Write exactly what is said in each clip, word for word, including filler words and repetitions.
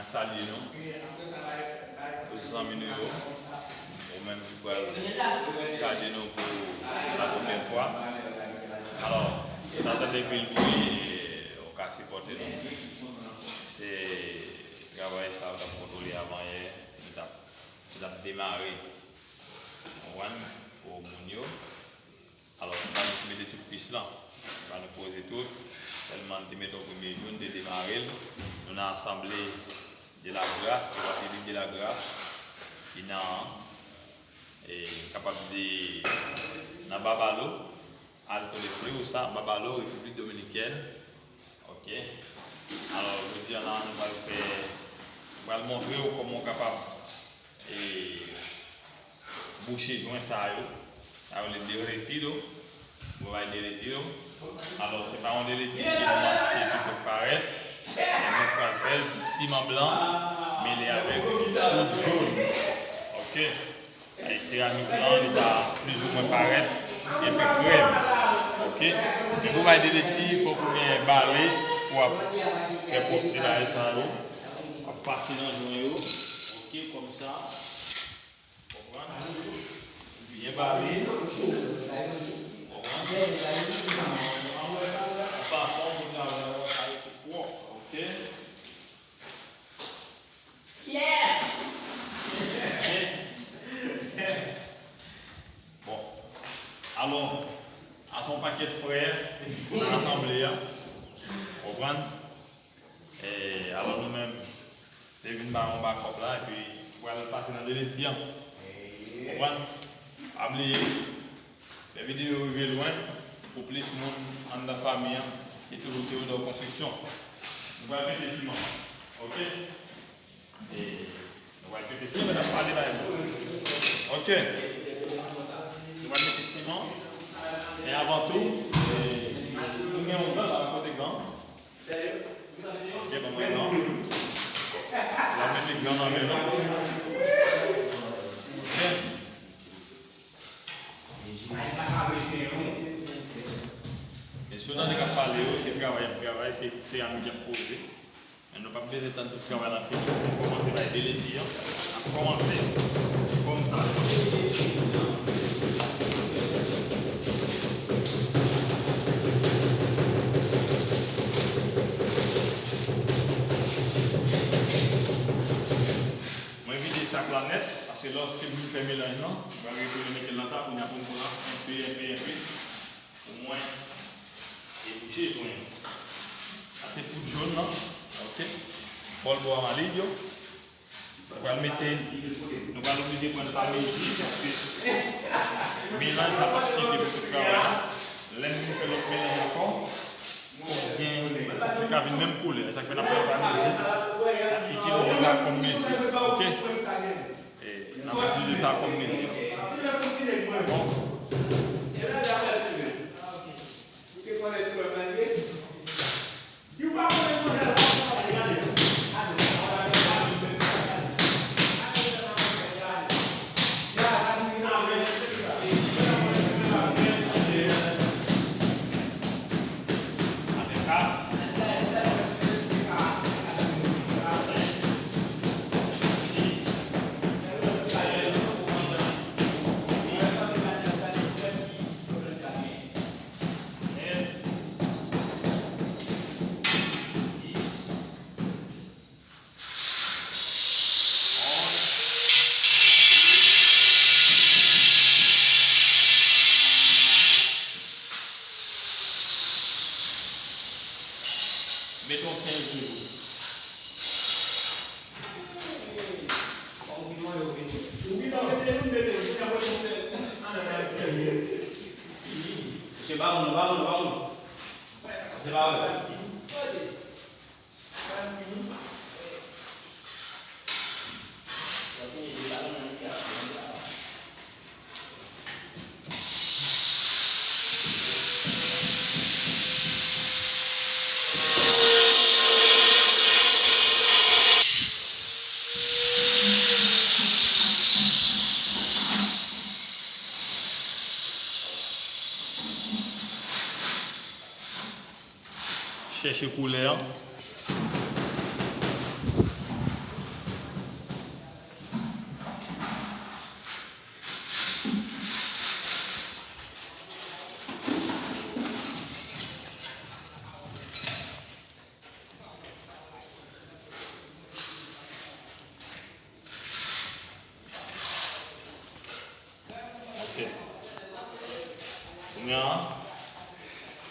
Salye nou, tout zanmi nou yo, ou menm ki pral gade nou pou la premyè fwa. Alò, nou t ap tande anpil bri, ou ka sipòte nou. Se travay sa yo t ap kontwole avan yè, nou t ap, nou t ap demare. Konprann? Pou moun yo. Alò, se pa nou ki mete tout pis lan. Se pa nou poze tout. Sèlman, nou te mete yon premye jou, nou te demare l. Nou nan asanble de la gras, ki Repiblik de la gras, ki nan, e, kapab di, nan Babalo, al kote fri ou sa, Babalo, Repiblik Dominikèn. Ok. Alò, jodi a la, nou pral fè, nou pral montre w kòman w kapab e bouche jwen sa yo. Sa yo rele de retiro. Mwen bay de retiro. Alò, se pa yon de retiro ke nou achte ki fèk parèt. Nou pral fè l, se siman blan mele avèk poud jòn. Ok? E seramik lan, li ta plizoumwen parèt enpe krèm. Ok? Depi w bay de retiro, fòk ou gen bale pou w ap fè pwòpte bagay sa yo. W ap pase nan jwen yo. Ok, kòmsa. Konprann? Byen bale. Konprann? Yon fason pou travay la ka rete pwòp, ok? Yes! Bon. Alò, a se yon pakèt frè nan asanble a. Konprann? E, alò nou menm, te vin ba yon bakòp la, epi pral pase nan de letri an. Konprann? Pa bliye, fè videyo rive lwen pou plis moun anndan fanmi an ki toujou Théodore Construction. Nou pral mete siman. Ok? E, nou pral mete siman, n ap pale bagay. Ok. Nou pral mete siman. E avan tou, e, nou gen yon gran la, kote gran. Ok, ban mwen non. L ap mete gran nan men nou. Ok. Mesye yo tande k ap pale yo, se travay y ap travay, se, se seramik y ap poze. Men nou p ap bezwen tann tout travay la fini pou nou kòmanse bay de letri an. N ap kòmanse kòmsa. Mwen vide sak la nèt, paske lòske m fin fè melanj lan, mwen pral retounen mete l nan sa, kounye a pou m pran enpe, enpe, enpe, pou mwen, e bouche jwen. Sa se poud jòn lan, ok? Bòl bò a malib yo. Nou pral mete, nou pral oblije pran pa mezi, paske melanj sa p ap sifi pou tout travay la. Lè n vin fè lòt melanj ankò, fòk gen, li ka vin menm koulè. Sa k fè n ap pran pa mezi, n ap itilize sa kòm mezi. Ok? E, n ap itilize sa kòm mezi. Bon. Mete yon kenz toujou. Mesye, ba moun, ba moun, ba moun. Mesye, ba moun. Chèche koulè an. Kounye a,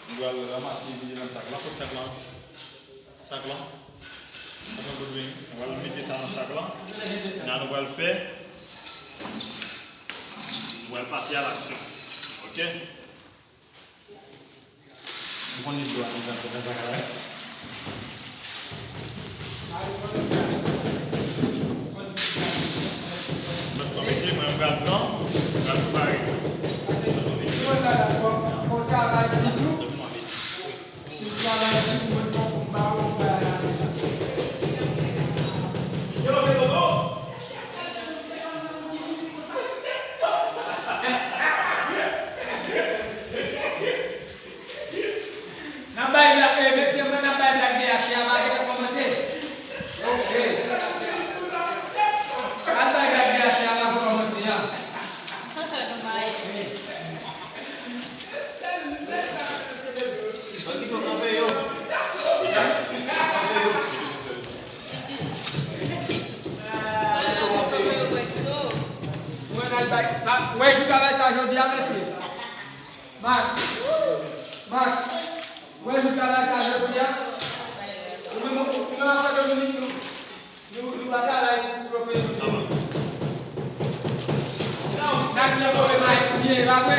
nou pral ranmase vide nan sak lan. Kot sak lan? Sak lan. Sak lan kote vini? Nou pral mete sa nan sak lan. Kounye a, nou pral fè, nou pral pase a laksyon. Oke? Ou konn li dlo a konsa, fè sa ka la. Mwen pral pran, mwen pral prepare. N ap bay blag, eh, mesye, mwen n ap bay blag D H a, pa gentan kòmanse. Ok. Al bay blag D H a, pa gentan kòmanse, an. Mwen al bay, pa, wè jou travay sa jodi a, mesye. Mak, Mak, wè jou travay sa jodi a. Ou menm, ou, ou menm ap fè Dominik, nou, nou, nou pa travay pou twofe jodi a. N a di move mayèt byen, e pa vre?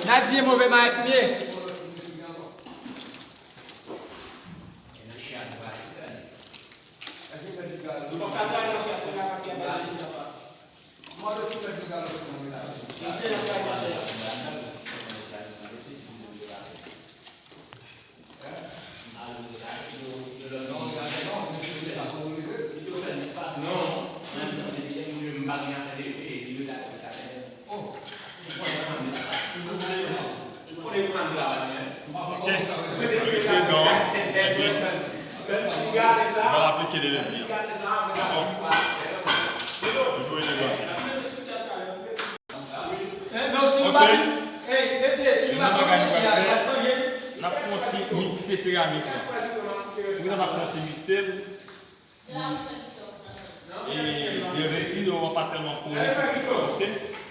N a di move mayèt byen. Ok. Alright, se bon. Ebyen, nou pral aplike de lèt li an. Dakò? Nou jwe de lòt. Ok. Youn nan bagay nou pral fè, n ap fè yon ti mikte seramik la. Poukisa n ap fè yon ti mikte l? E, e redi yo pa tèlman kole, ok?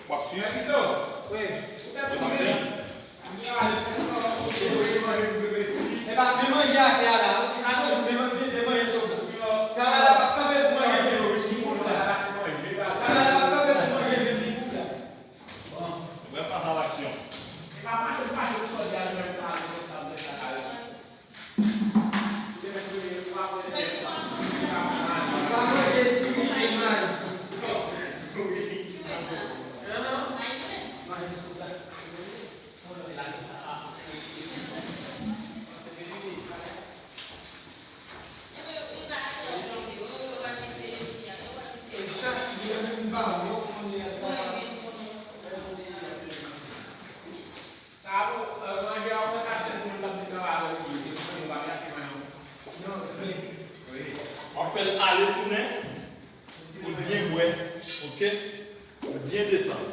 W ap swiv? Wi. Ou tande? Epa, men manje atè a la. Alonji, men manje, men manje sou. Travay la p ap kanpe pou manje vin li koup la. Travay la p ap kanpe pou manje vin li koup la. Bon. Nou pral pase a laksyon. Sa pou, euh, manje a, ou mèt ap tann moun k ap vin travay avè w tou, se pou konnen w pa vin achte manje. Non, wi. Wi. W ap fè l ale tounen pou l byen bwè, ok? Pou l byen desann.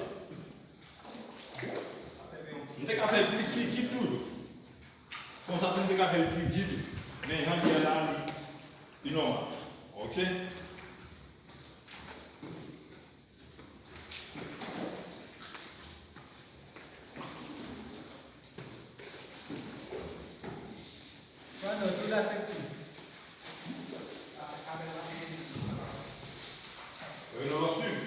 M te ka fè l plis rigid toujou. Konsa tou, m te ka fè l rigid. Men jan l ye la, li, li nòmal. Ok? Pandan tout la seksyon. Reno ap swiv.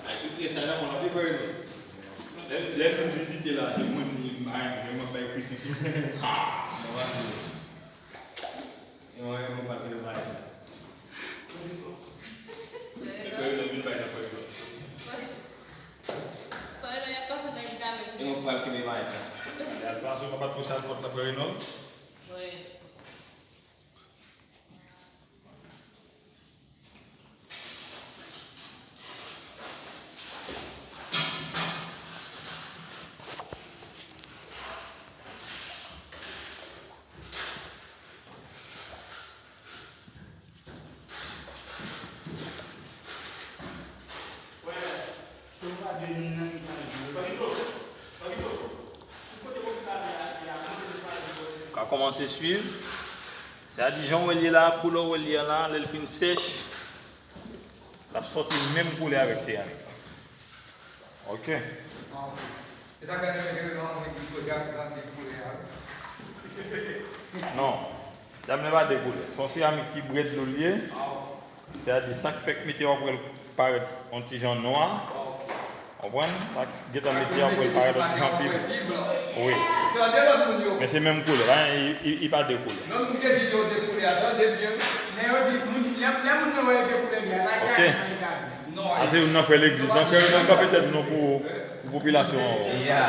Ay, tout lè sa la, mwen ap veye nou. Lè, lè nou vizite la, se mwen ki bay, mwen bay kritik. Ah, mwen pa sou. E mwen, mwen pa vin bay. E fè yo vin bay nan fè yo. Fè yo, y ap pase nan egzamen. E mwen pral kenbe bay la. Y ap pase, mwen pa t pou sa, mwen la fè yo non. Wi. K A kòmanse swiv. Sa di jan w wè l ye la, koulè w wè l ye a la, lè l fin sèch, l ap sòti menm koulè avèk seramik la. Ok. Non. Sa m pa de koulè. Se yon seramik ki bwè dlo l ye. Sètadi, sa k fèk mete w ap wè l parèt yon ti jan nwa. Konprann? Sa k gentan mete w ap wè l parèt yon ti jan pi blan. Wi. Men se menm koulè, pa gen, li, li, li pa de koulè. Ok. Sa se youn nan frè legliz lan, frè yo nan kanpe tèt nou pou, pou popilasyon an. Ya.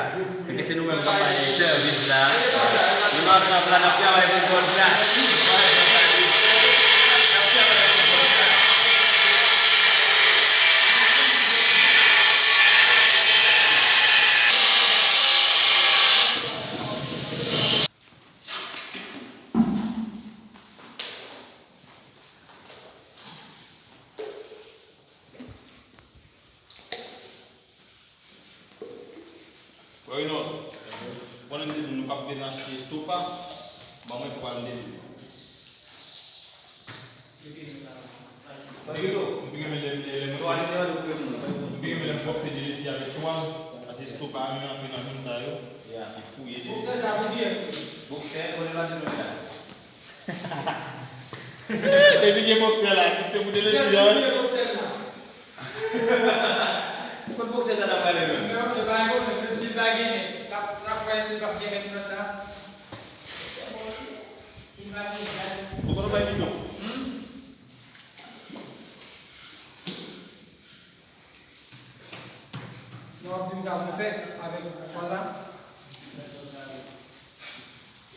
Paske se nou menm k ap bay sèvis la. Nou nan trap la, n ap travay pou Bondye. Frè Reynold, ou konnen m te di w nou p ap bezwen achte estopa, ban mwen pou al mete l. M pi renmen lè, lè, lè mwen, m pi renmen lè m bòkse de leti avèk twal, paske estopa a menm antre nan moun sa yo, li fouye de leti. Boksè sa pou kiyès? Boksè, konnen l pase nan men la. Depi gen boksè la, tout se pou de leti an. Kiyès ki touye boksè la? Kot boksè sa ta prale menm? Men ok, pa gen pwoblèm, men si l pa genyen, l ap, l ap wè si l p ap genyen nan sa. Si l pa genyen, gade. Ou konn bay bidon? Hmm? Non, w ap di m sa pou m fè avèk twal la?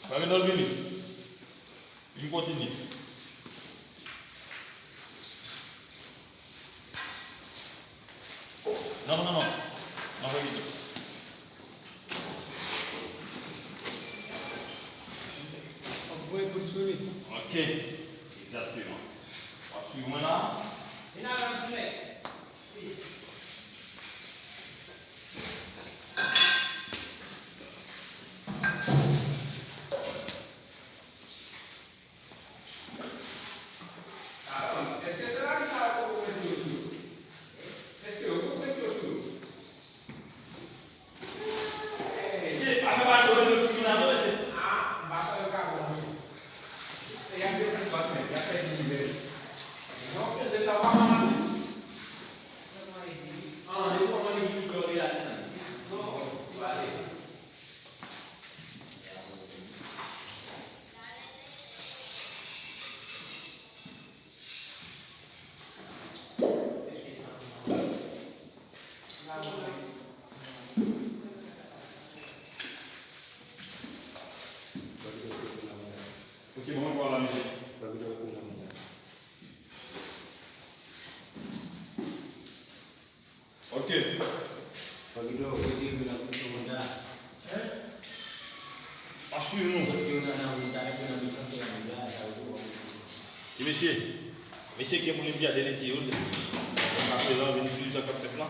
Bagay nan vini. Vin kontinye. Non, non, non. Nan vini. W ap voye poud sou li. Ok. Egzakteman. W ap swiv mwen la. Vin avè m, ti nèg. Èske se la ki sa yo poko mete yo sou yo? Èske yo poko mete yo sou yo? Ey, afè pa dwe yo figi nan manje. Ah, m pa kwè yo ka bon manje. E y ap desann bat nèg, y ap fè vin vè. Non, se sa w pa pran lapis. Ah, depi w pa manje vin vè, w te la desann. Non, yo ale. Ok, bon, bon, la, mesye. Ok. Fò Guido retire yo nan prizon Honda. Hein? W ap swiv nou. Kote yo nan, nan Honda, yo nan mitan seramik la, sa yo tou, w ap retire. Ti mesye, mesye gen pou limpyade leti yo, depi pase la, vin swiv sa k ap fèt la.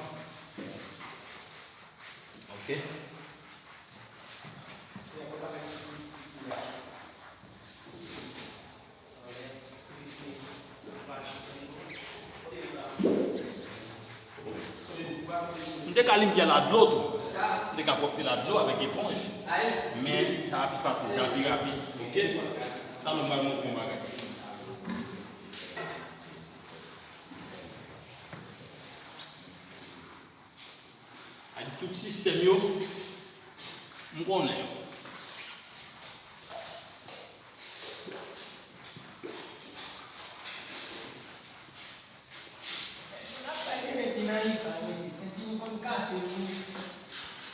Ok. M te ka limpye l a dlo tou. M te ka pwòpte l a dlo avèk eponj. Men sa a pi fasil, sa a pi rapid. Ok? Talè m pral montre yon bagay. Ak tout sistèm yo, m konnen. N ap pale de ti nayifa, mesye, senti m konn kase pou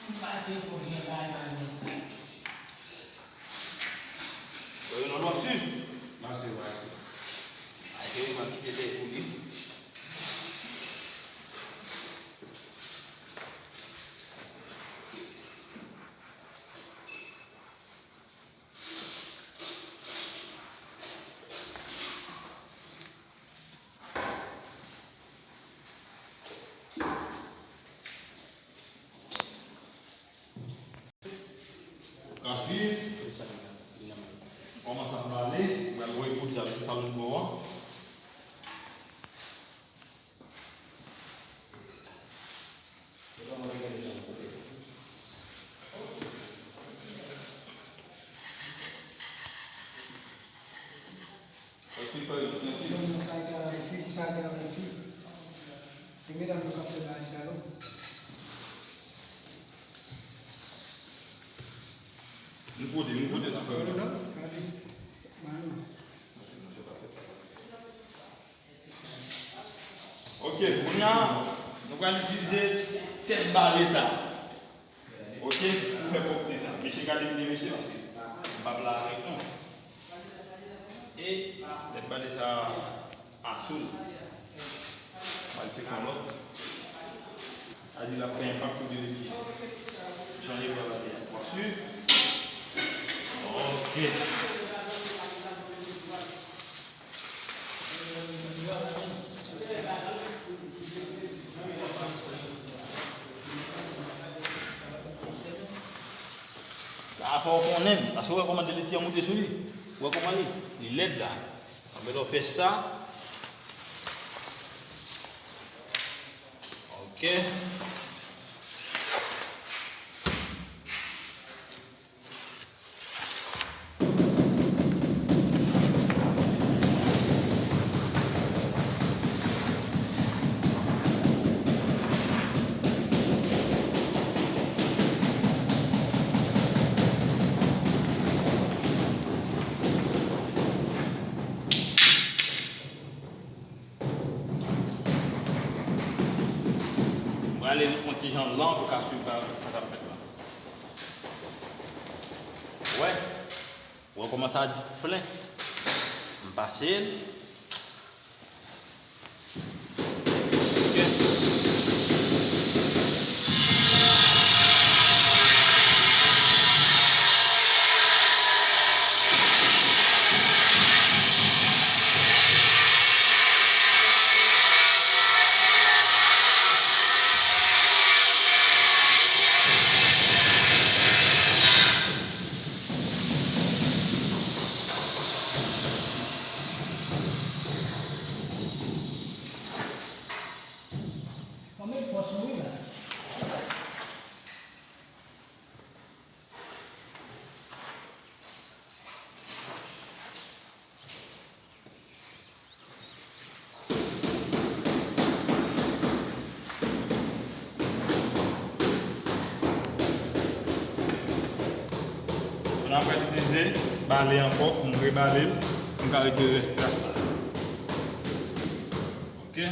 m pase pou byen bay nan sa. Yo, non, non, si. Mase, mase. Ay, ke yo kite tèt pou li. Ka swiv. Kòman sa pral ale? Ou pral voye poud sa sou sa lòt bò a. Sa te travay fi, sa te travay fi. Se medam yo k ap fè bagay sa yo. Nou pote, nou pote la, frè. Gade. Ba nou. Ok, kounye a, nou pral itilize tèt bale sa. Ok, pou fè pwòpte sa. Mesye, gade m byen, mesye, paske m p ap la avèk nou. E tèt bale sa, asou l. Pral tcheke yon lòt. Sa di l ap fè enpak sou de leti. Chanje bò la, w ap swiv. Ok. La fò w konnen, paske w wè kòman de leti a moute sou li. W wè kòman li, li lèd la. Anben lè w fè sa. Ok. Mwen ale yon ti jan lan pou ka swiv sa, sa k ap fèt la. Wè, wè kòman sa plen. M pase l. Ok. Ann met fòs nou wi la. Kounye a m pral itilize bale ankò pou m rebale l, pou m ka retire rès tras sa. Ok.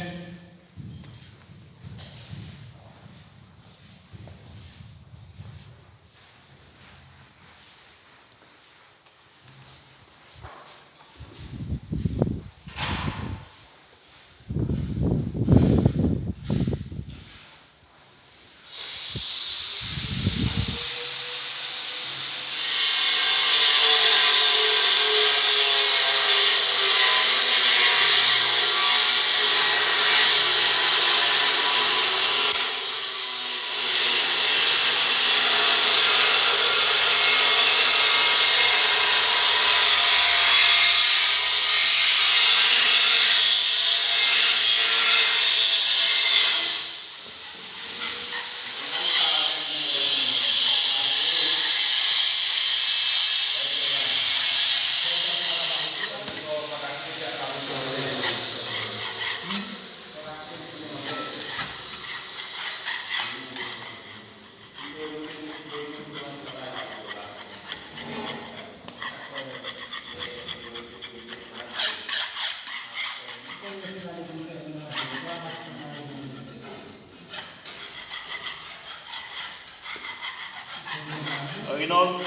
Reynold.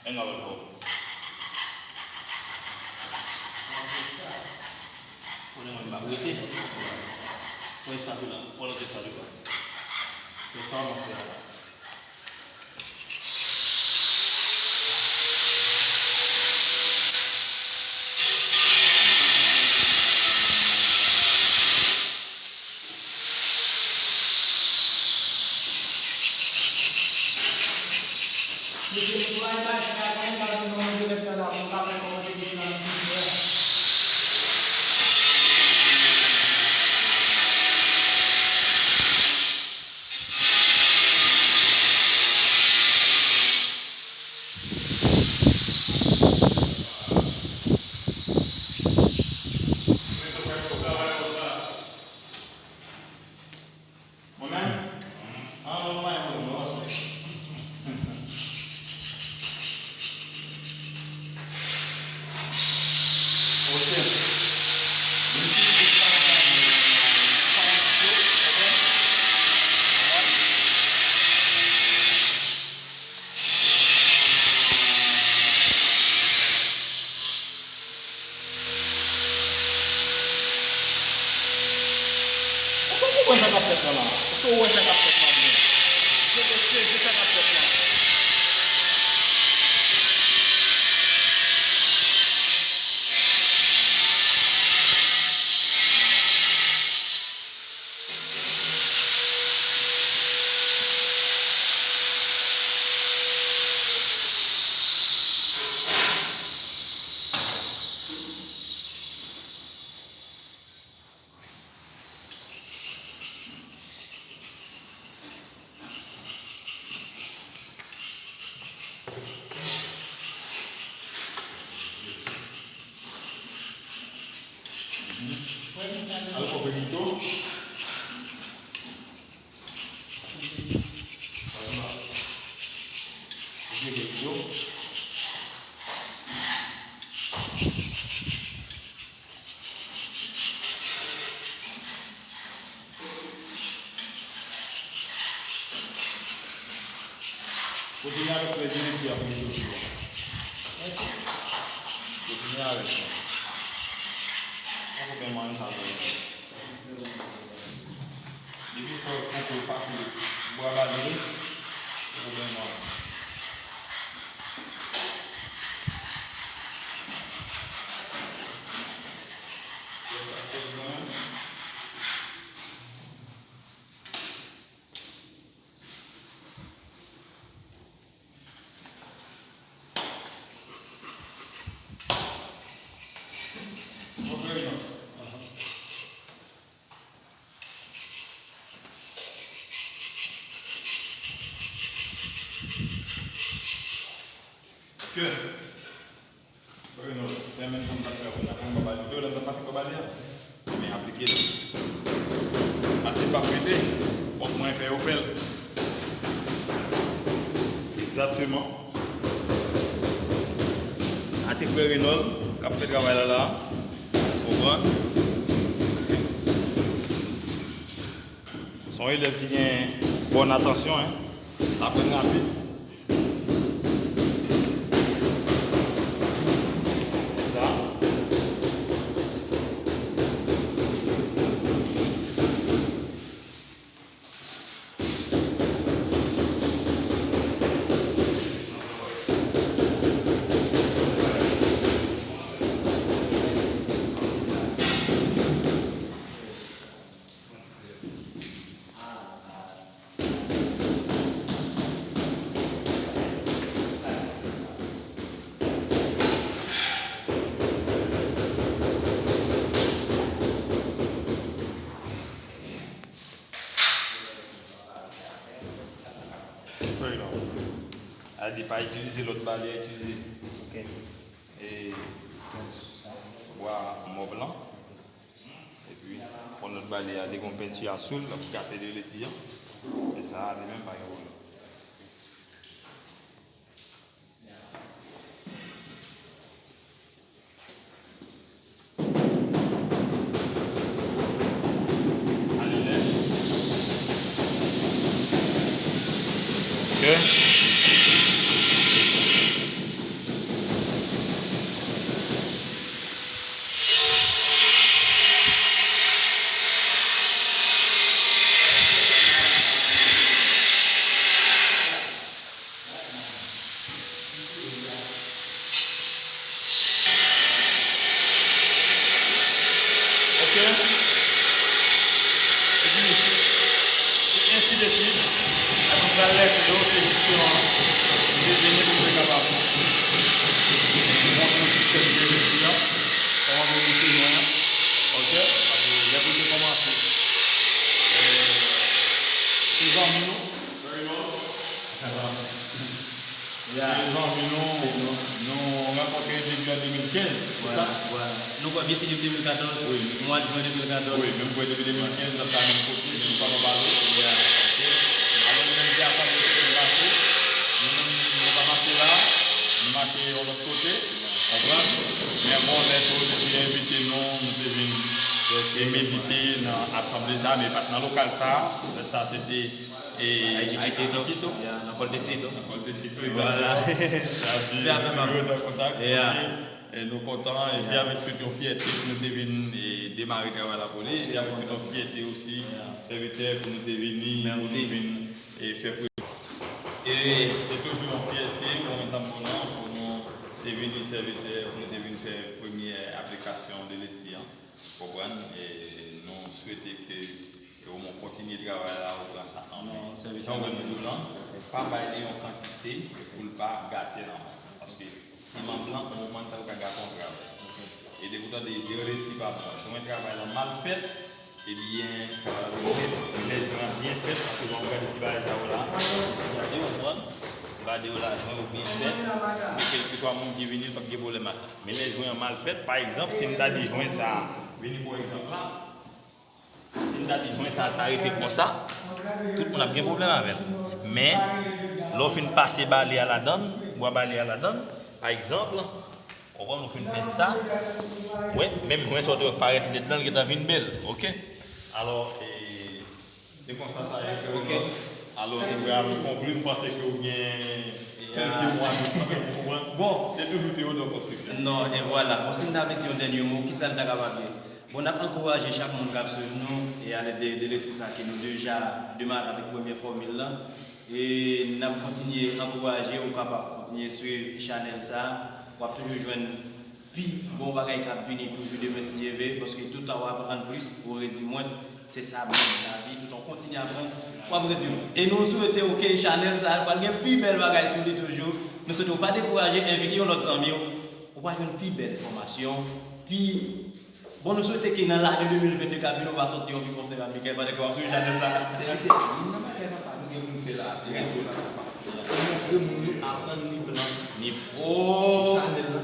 Enga lòt bò. Konnen mwen m ap rete. Pran espatula, pran lòt espatula. Se sa w ap fè a. k ap fèt la la? Èske w wè sa k ap fèt la? Mete sezi sa k ap fèt la. Al koupe pito. Koupe pito. Kontinye avèk lèzileti a pou li soti a. Kontinye avèk li. Poko byen manje sa vre. Depi fè koko pase bwa bale, poko byen manje. Ke. Fè menm jan m t ap fè a kounye a, pou m pa ba li. Ou te wè lè m t ap pase kò ba li a? Men aplike l. Pase l p ap rete. Fòk mwen fè yo fè l. Egzakteman. A se frè Renold k ap fè travay la la. Konprann? Se yon elèv ki gen bòn atansyon, en. L aprann rapid. Sa. Fèy la. A di pa itilize lòt bale, itilize, ok, e bwa mòb lan. Epi, pran lòt bale a, li gon penti a sou l, l ap gate de leti an. E sa a, li menm pa gen pwoblèm. Ok. Epi, e ensi de swit. Apre, m pral lèse yo, se jis yon, m te vini pou mwen kapab montre w sistèm de leti a, kòman pou leti nou an. Ok? Apre, lè pou te kòmanse, eh, se zanmi nou. Ya. Se zanmi nou, nou rankontre depi an de mil kenz, se sa? Vwala. Nou kwè byen se depi de mil katòz, wi, mwa jen de mil katòz. Wi, men m kwè depi de mil kenz, n ap travay menm kote, menm papa balo. Ya, ok. Alò, nou menm, se asanble ki te pase. Nou menm, nou pa mache la, nou mache yon lòt kote. Konprann? Men bon, lè tou, depi yo envite nou, nou te vin, ok, e medite nan asanble sa, men pa t nan lokal sa. Lè sa, se te E Haiti Chiquito. Haiti Chiquito. Ya, nan Kòl Desito. Nan Kòl Desito, vwala, egzakteman. Sa di, fè afè, m ap rete an kontak. Ya. Ok. E nou kontan, e se avèk tout yon fyète pou nou te vin e demare travay lapolis, se avèk tout yon fyète osi, sèvitè, pou nou te vini, pou nou vin e fè pre-, e se toujou yon fyète pou mwen tanpon nan, pou nou te vini sèvitè, pou nou te vin fè premyè aplikasyon de leti an. Konprann? E nou swete ke e omwen kontinye travay la, ou pran sa an men. Jan w wè m di w lan, pa bay li yon kantite pou l pa gate l anba. Paske siman blan, yon moman, l ta ka gate yon travay. E depi w tande de leti pa bon, jwen travay lan mal fèt, ebyen, lè jwen an byen fèt, paske jan w gade ti bagay sa yo la, gade, w konprann? M pa di w la, jwen yo byen fèt, men kèlkeswa moun ki vini, l p ap gen pwoblèm a sa. Men lè jwen an mal fèt, pa egzanp, si m ta di jwen sa a, vini pou egzanp la, si m ta di jwen sa a ta rete konsa, tout moun ap gen pwoblèm avè l. Men, lè w fin pase bale a ladan l, bwa bale a ladan l, pa egzanp, w konprann, ou fin fè sa, wè, menm jwen sa w te wè parèt nèt lan, l gentan vin bèl, oke? Alò, e, se konsa sa ye, frè Rinald. Alò, nou pral konkli, m panse ke w gen kèlke mo a di, ou konprann? Bon, se toujou Teyodò Konstriksyon. Non, e vwala. Bon, si m ta vle di yon dènye mo, kisa l ta kapab ye? Bon, n ap ankouraje chak moun k ap swiv nou e alèd de, de leti sa ke nou deja demare avèk premyè fòmil lan. E n ap kontinye ankouraje, ou kapab kontinye swiv chanèl sa. W ap toujou jwenn pi bon bagay k ap vini toujou demen si Dye vle, paske toutan w aprann plis, ou redi mwens. Se sa menm lavi, toutan w kontinye aprann, w ap redi mwens. E nou swete w ke chanèl sa a pral gen pi bèl bagay sou li toujou. Nou swete w pa dekouraje, envite yon lòt zanmi w. Ou pral jwenn pi bèl enfòmasyon, pi Bon, nou swete ke nan lane de mil venn de k ap vini, ou va sòti yon pi bon Sen Ramikèl pandan ke w ap swiv chanèl sa. Sèvitè, youn nan bagay papa nou gen pou nou fè la, se rezo la, papa. Pou montre moun yo aprann ni plan. Ni, o! Sou chanèl la.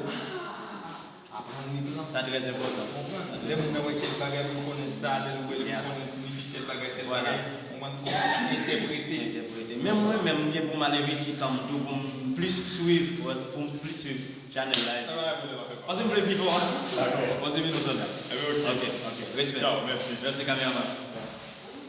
Aprann ni plan. Sa trè enpòtan. Konprann? Lè moun nan wè kèk bagay, pou l konnen sa, lè l wè l, pou l konnen l siyifi tèl bagay, tèl bagay. Ou konprann? Pou l entèprete. Entèprete. Menm mwen menm, m gen pou m ale vide sou tan m tou, pou m plis swiv, pou m plis swiv chanèl la. Paske m vle pi fò. Dakò. Paske pi fò sòlda. Ebyen, ok. Ok, ok. Respè. Tchao, mèsi. Mèsi, kameraman.